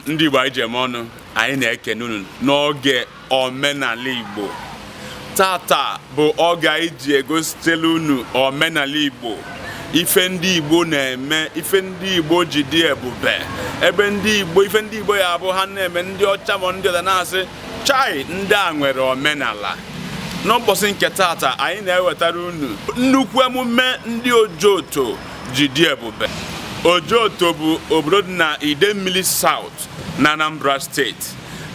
Ndị Igbo anyị ji eme ọnụ, anyị na-ekene unu n'oge omenala Igbo. Tata bụ oge anyị ji egositela unu omenala Igbo, ife ndị Igbo na-eme, ife ndị Igbo ji dị ebube, ebe ndị Igbo, ife ndị Igbo ya abụ ha na-eme, ndị ọcha ma ndị ọzọ na-asị, "Chai, ndị a nwere omenala." N'ụbọchị nke tata, anyị na-ewetara unu nnukwu emume ndị Ojoto ji dị ebube. Ojoto bụ obodo dị na Idemmili South na Anambra Steeti.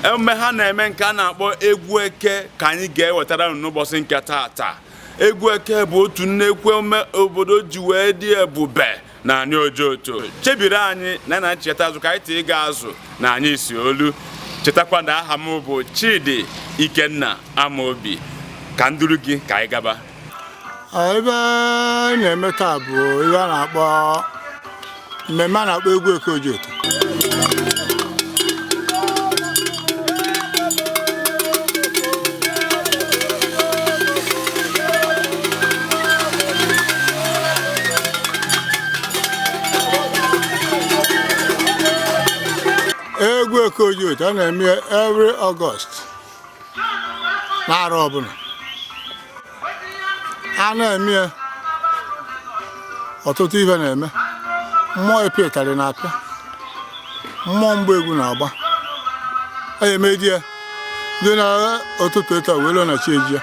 Emume ha na-eme nke a na-akpọ Egwu Eke ka anyị ga-ewetara unu n'ụbọchị nke tata. Egwu Eke bụ otu nnekwu emume obodo ji wee dị ebube na anyị Ojoto. Chebiri anyị na na ncheta azụ ka anyị tee ịga azụ na anyị si olu. Chetakwa na aha m bụ Chidi Ikenna Amaobi. Ka nduru gị ka anyị gaba. Ebe a na-eme taa bụ ihe a na-akpọ mmemme a na-akpọ Egwu Eke Ojoto. Egwu Eke Ojoto a na-eme every August n'arọ ọbụla. A na-eme ya, ọtụtụ ife na-eme. Mmụọ ịpịa ịtarị na-apịa, mmụọ mgba egwu na-agba. A eme di ya dị na ụtụtụ ịta wee lụọ na chi eji ya.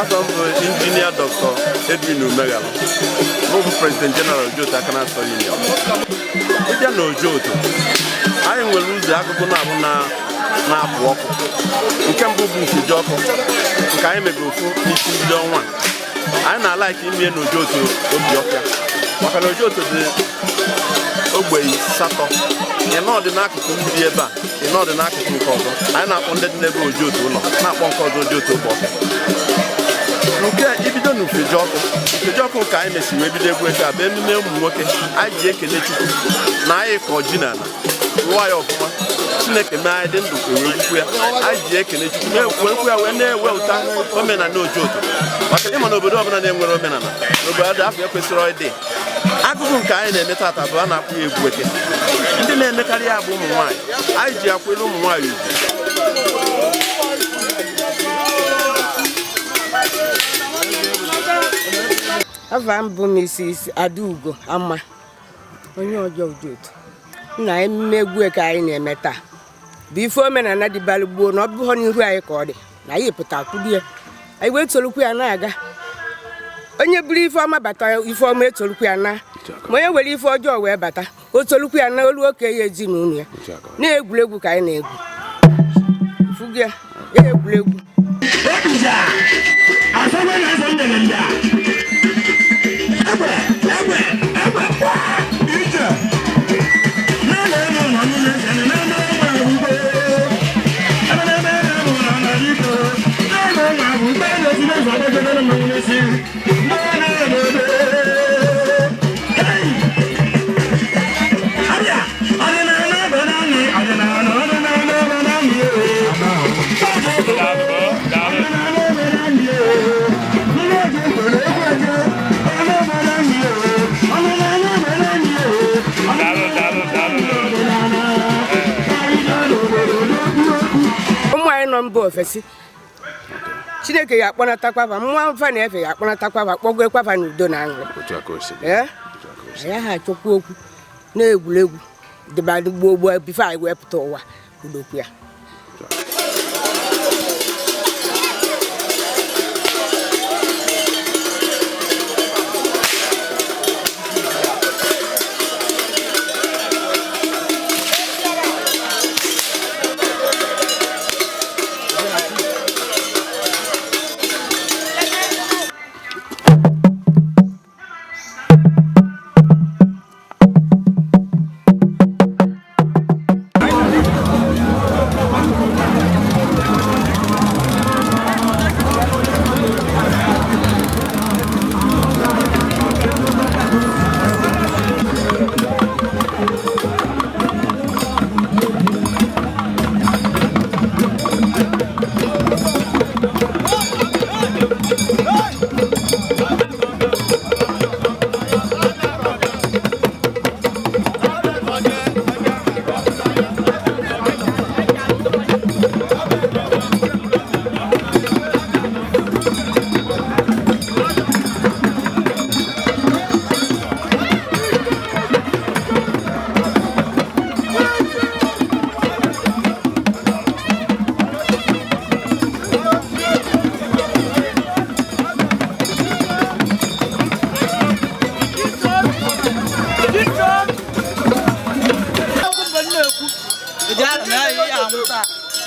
Afọ m bụ Injinia Dr. Edwin Umeghalụ, mụ bụ President General Ojoto Akanato Union. Ịbịa na Ojoto, anyị nwere ụzọ akụkụ na-abụ na na-apụ ọkụ. Nke mbụ bụ Ufeji ọkụ, nke anyị mebe ofu n'isi mbido ọnwa a. Anyị na-alaiki ime na Ojoto obi ọfịa, maka na Ojoto dị ogbe asatọ. Ịnọ dị n'akụkụ mmiri ebe a, ịnọ dị n'akụkụ nke ọzọ. Anyị na-akpọ ndị dị n'ebe Ojoto ụlọ, na-akpọ nke ọzọ Ojoto bụ ọfịa. Nke ibido n'Ufeji ọkụ, Ufeji ọkụ nke anyị mesiri wee bido Egwu Eke a bụ emume ụmụ nwoke anyị ji ekele Chukwu na anyị kọ ji n'ala rụọ ya ọfụma, Chineke mee anyị dị ndụ ewee gwukwu ya. Anyị ji ekele Chukwu na-ekwu ya wee na-ewe ụta omenala Ojoto, maka ịma na obodo ọbụla na-enwere omenala n'obodo afọ ekwesịrị ịdị. Akụkụ nke anyị na-eme tata bụ a na-akpọ ya Egwu Eke. Ndị na-emekarị ya bụ ụmụ nwaanyị. Anyị ji akwere ụmụ nwaanyị ugwu. Afa m bụ Mrs. Adaugo Ama, onye ọjọọ Ojoto. Na emume Egwu Eke anyị na-eme taa bụ ife omenala dịbalụ gboo, na ọ bụghọ n'ihu anyị ka ọ dị na anyị pụta kwudu ya, anyị wee tolukwu ya na-aga. Onye buru ife ọma bata, ife ọma etolukwu ya na, ma onye were ife ọjọọ wee bata, o tolukwu ya na olu oke ya ezinụlọ ya. Na egwuregwu ka anyị na-egwu fugu ya, ya egwuregwu. Ụmụ anyị nọ mba ofesi, Chineke ya akpọnatakwa mmụọ mfa na-efe ya, akpọnatakwa, kpọgokwa fa n'udo na aṅụrị. Ee, anyị ha achọkwa okwu na egwuregwu dịba gboo gboo before anyị wee pụta ụwa udokwu ya.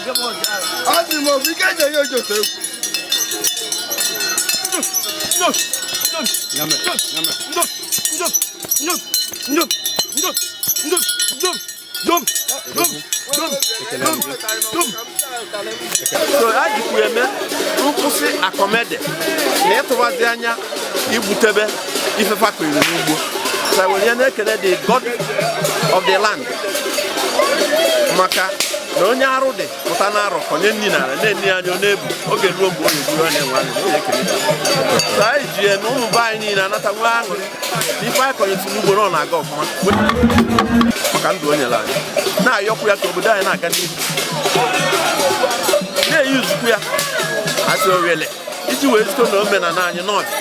Asị m obi ike eji enye Ojoto egwu. So a jikwa eme nkwụsị akọmede na ịtụwazi anya igbutebe ife fakpiri n'ugbo. So were ya na-ekele the god of the land, maka na onye arụ dị pụta na arọ konye nri n'ala na-enye anya ọ na-ebu oge ruo mgbe ọ na-eburu ọ na-enwe anya ọ na-ekele. So anyị ji ya na ụmụ be anyị niile anata nwe aṅụrị na ife anyị kọnyesi n'ugbo na ọ na-aga ọfụma maka ndụ o nyere anyị, na-ayọkwu ya ka obodo anyị na-aga n'ihu, na-eyuzukwu ya asị owele iji wee zito na omenala anyị n'ọdị.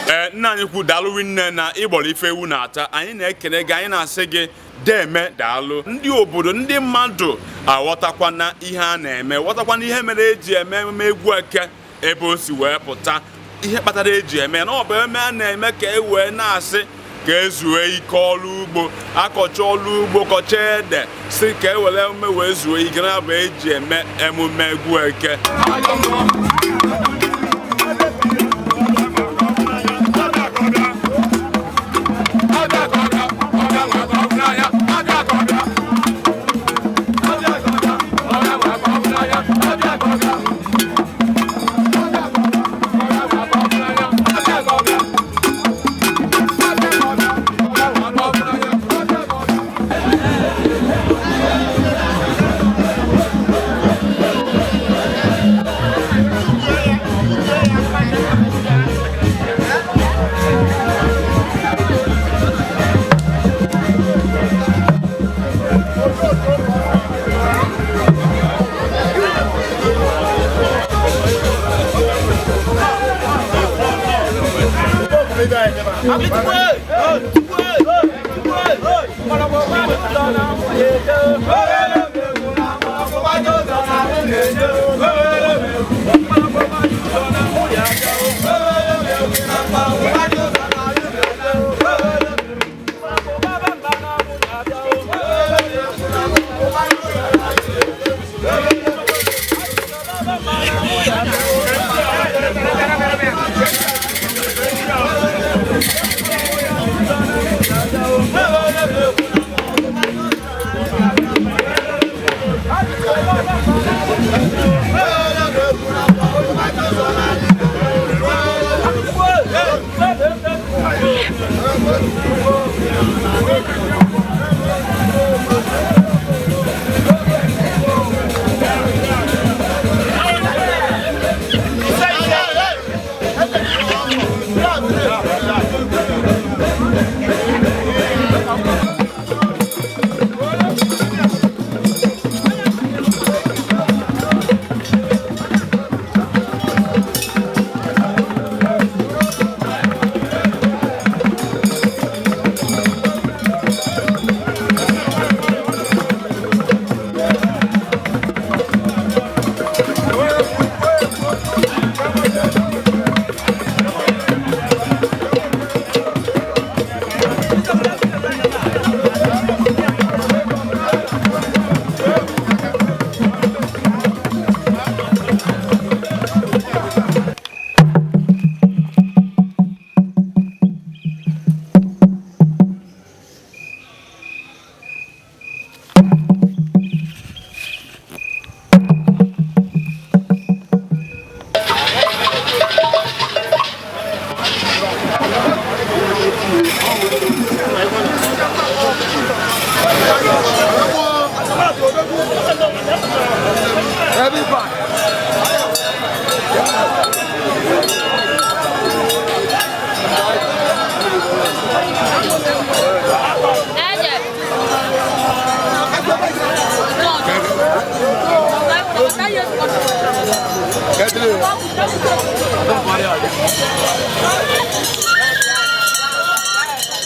Ee, nna anyị kwu, daalụ nne na ịgbọrọ ife ewu na-ata. Anyị na-ekele gị, anyị na-asị gị deme, daalụ. Ndị obodo, ndị mmadụ aghọtakwana ihe a na-eme, ghọtakwana ihe mere eji eme emume egwu eke, ebe o si wee pụta, ihe kpatara eji eme na ọ bụ eme a na-eme ka e wee na-asị ka ezue ike ọrụ ugbo, akọcha ọrụ ugbo, kọcha ede, si ka e were emume wee zuo ike na bụ eji eme emume egwu eke.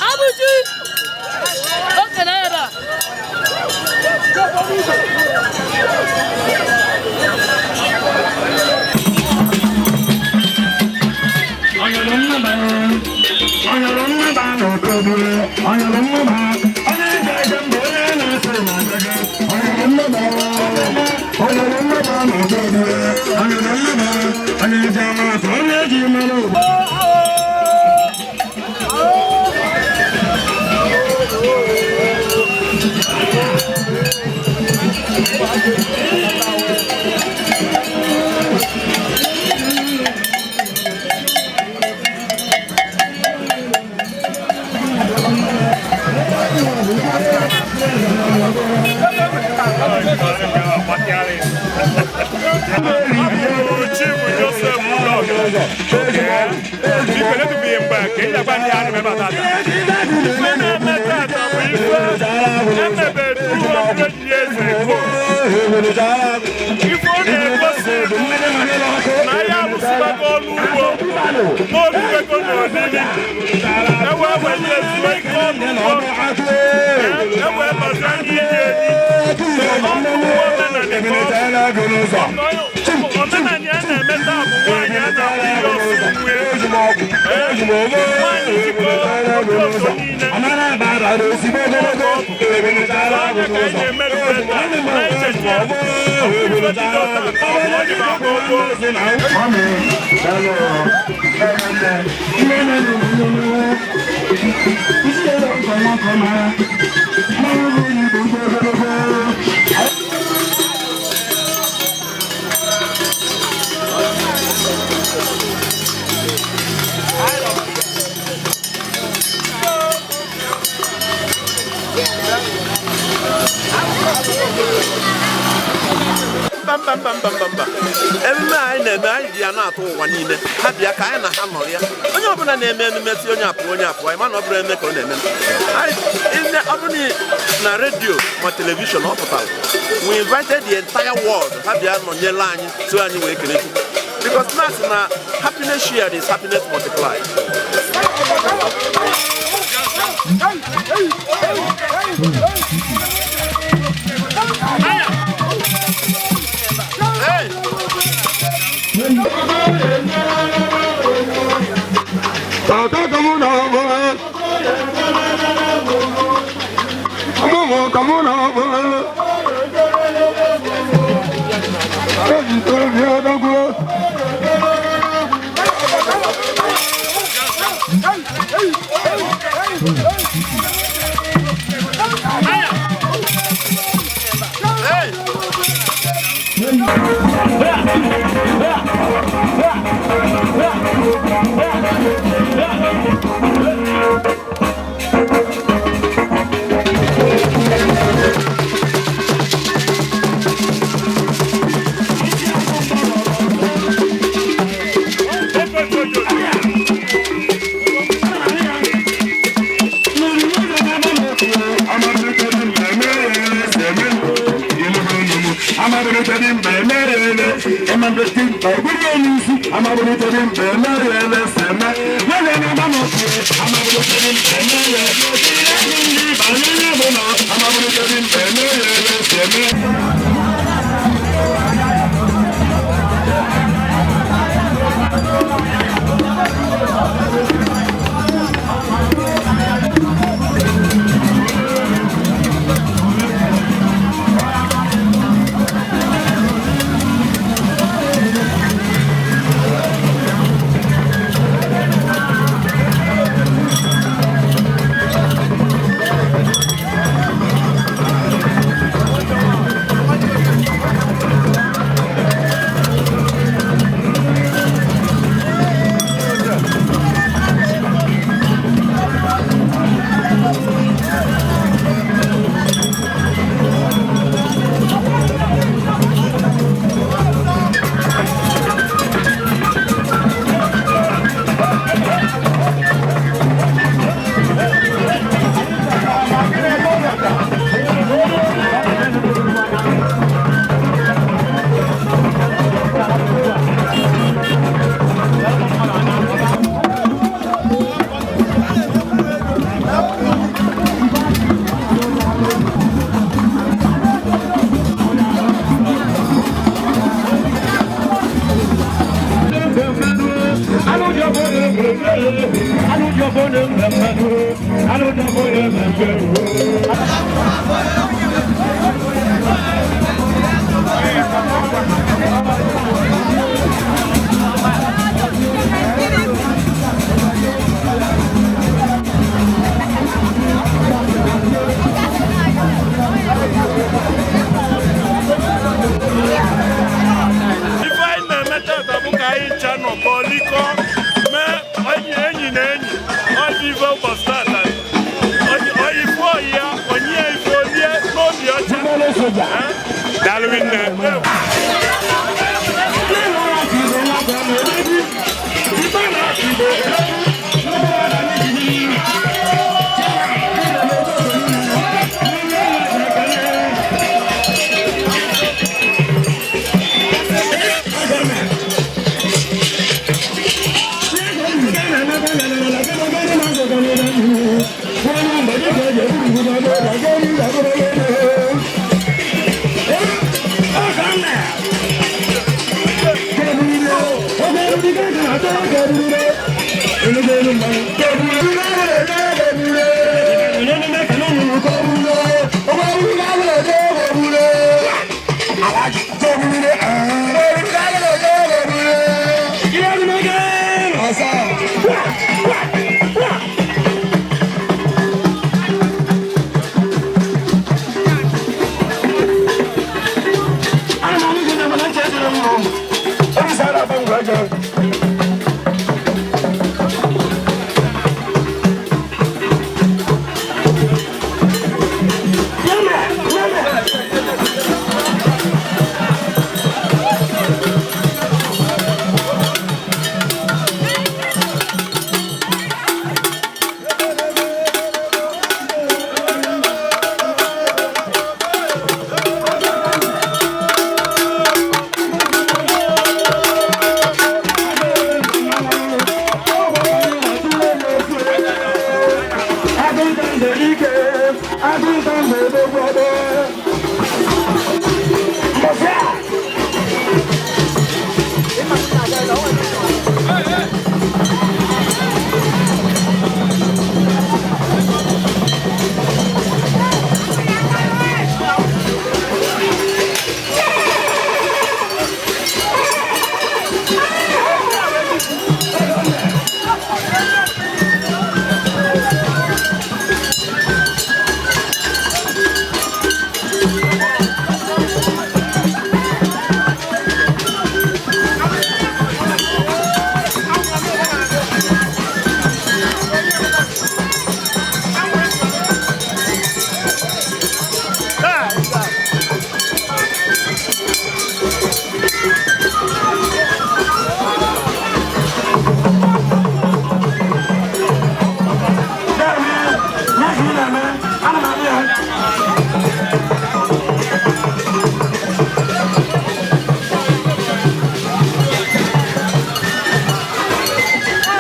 Abuchi! Oke na ebe a. Onye na-ese na-aga gị, Mba, mba, mba, mba, mba, mba. Emume anyị na-eme, anyị ji ya na-atụ ụwa niile ha bịa ka anyị na ha nọrọ ya. Onye ọbụla na-eme emume si onye apụ, onye apụ, anyị mana ọ bụrụ eme ka ọ na-eme. Ọ bụrụ na redio ma television ọ pụtara, we invited the entire world, ha bịa nọnyere anyị so anyị wee kele Chukwu, because na sị na happiness shared is happiness multiplied. Hey! Hey! Ife anyị na-eme tata bụ ka anyị ncha nọkọ likọ mee enyi enyi na enyi. Ọ dị ife ụbọchị tata, oyi fụ oyi ya onye ya ife olie n'obi ọcha. Daalụ nne.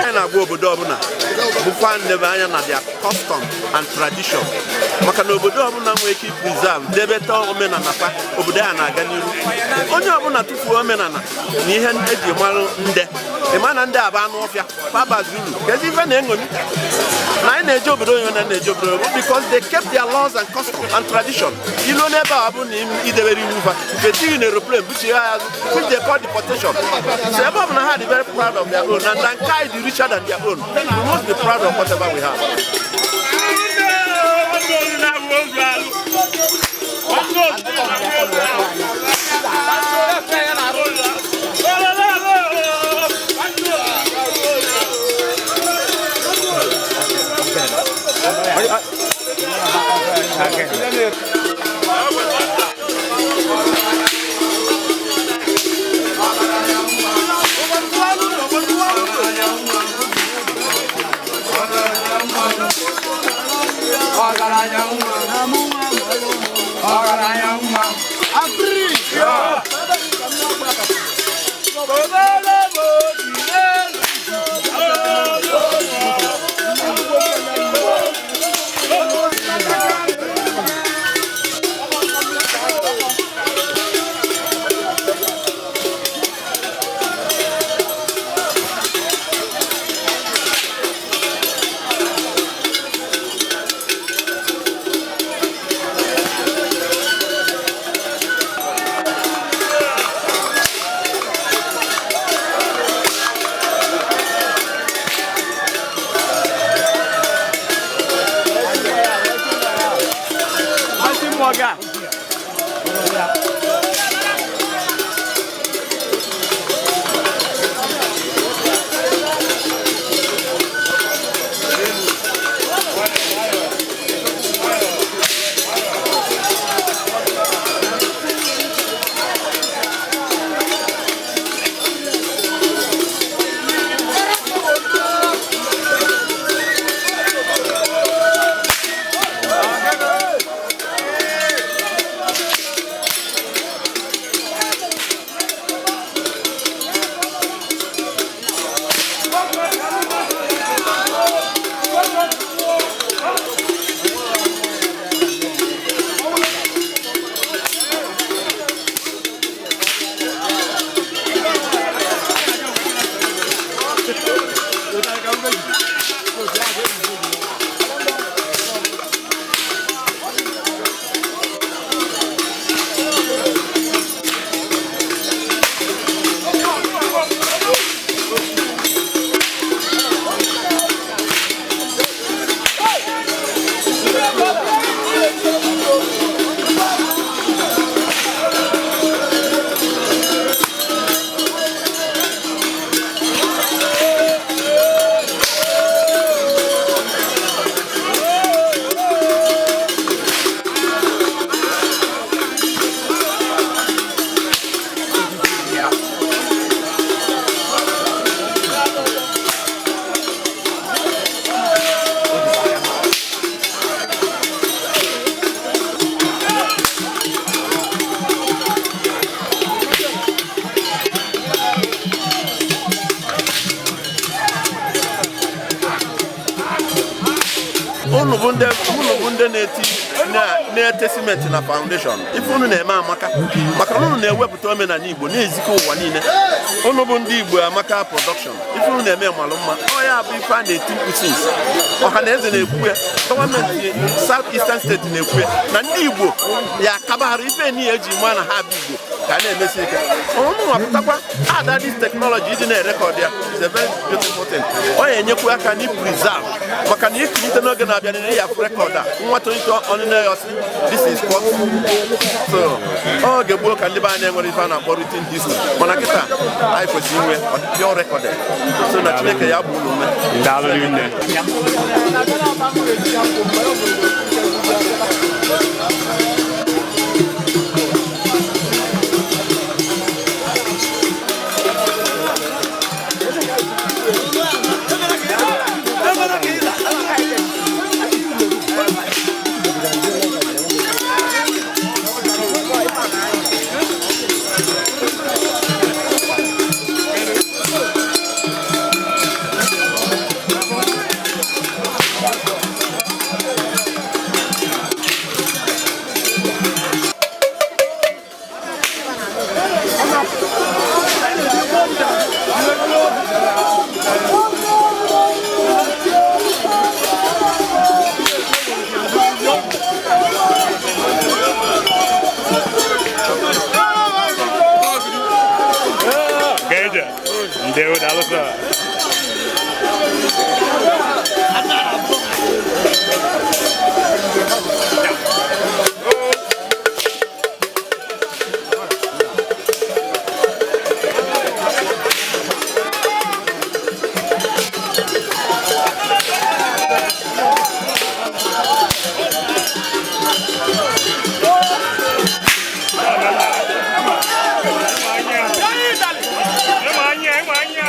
Anyị na-agwa obodo ọbụla bụkwa nleba anya na their custom and tradition, maka na obodo ọbụla nwere ike preserve, debeta omenala fa, obodo a na-aga n'iru. Onye ọbụla tụfuo omenala na ihe eji marụ nde, ịma na ndị a bụ anụ ọfịa fabazi uru. Kedu ife na-eṅomi na anyị na-eje obodo onye na na-eje obodo oyibo? Because they kept their laws and custom and tradition. Ilu n'ebe a bụ na idebere iwu fa fetighi na aeroplane buchie ha azụ, which they call deportation. So ebe ọ bụ na ha dị very proud of their own, and nke anyị dị richer than their own, we must be proud of whatever we have. Unu bụ ndị unu bụ ndị na-eti na-ete simenti na foundation. Ife unu na-eme amaka, maka na unu na-ewepụta omenala Igbo na-ezikọ ụwa niile. Unu bụ ndị Igbo Amaka Production. Ife unu na-eme malụ mma. Ọ ya bụ ife a na-eti mkpu since ọha na eze na-ekwu ya, gọọmenti South Eastern State na-ekwu ya, na ndị Igbo ya akabaghara ife niile eji maa na ha bụ Igbo ka a na-emesi ike. Unu nwapụtakwa ada this technology ịdị na-erecord ya is a very beautiful thing. Ọ ya enyekwu aka na preserve, maka na ikulite n'oge na-abịa n'ihe ya record a nwa tolite ọnụnụ ya ọsị, "This is what." So oge gboo ka ndị be anyị enwere ife a na-akpọ written history, mana kịta anyị kwesịrị inwe pure recorded. So na Chineke ya bụ unu ume. Daalụ rinne. Geja. Ndewo, daalụ sir. Ịma anya, ịma anya.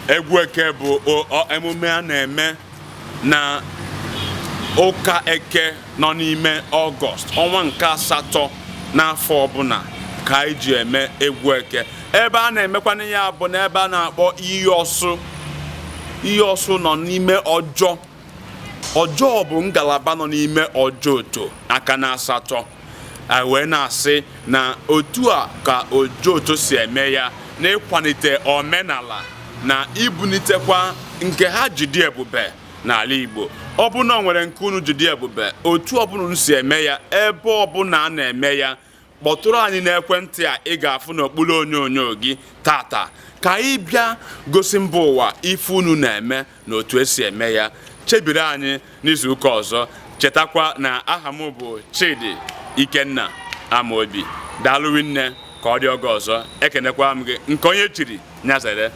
Egwu eke bụ emume a na-eme na ụka eke nọ n'ime Ọgọst, ọnwa nke asatọ n'afọ ọbụla, ka anyị ji eme egwu eke. Ebe a na-emekwana ya bụ n'ebe a na-akpọ Iyi Ọsụ. Iyi Ọsụ nọ n'ime Ọjọọ. Ọjọọ bụ ngalaba nọ n'ime Ọjọọ aka na asatọ. Anyị wee na-asị na otu a ka Ojoto si eme ya n'ịkwalite omenala na ibunitekwa nke ha jide ebube n'ala Igbo. Ọ bụ na o nwere nke unu jide ebube, otu ọbụla unu si eme ya, ebe ọbụla a na-eme ya, kpọtụrụ anyị n'ekwentị a ị ga-afụ n'okpuru onyonyo gị tata, ka anyị bịa gosi mba ụwa ife unu na-eme na otu esi eme ya. Chebiri anyị n'izuụka ọzọ. Chetakwa na aha m bụ Chidi Ikenna Amaobi. Daalụ nne, ka ọ dị oge ọzọ. Ekenekwa m gị nke onye chiri nyazere.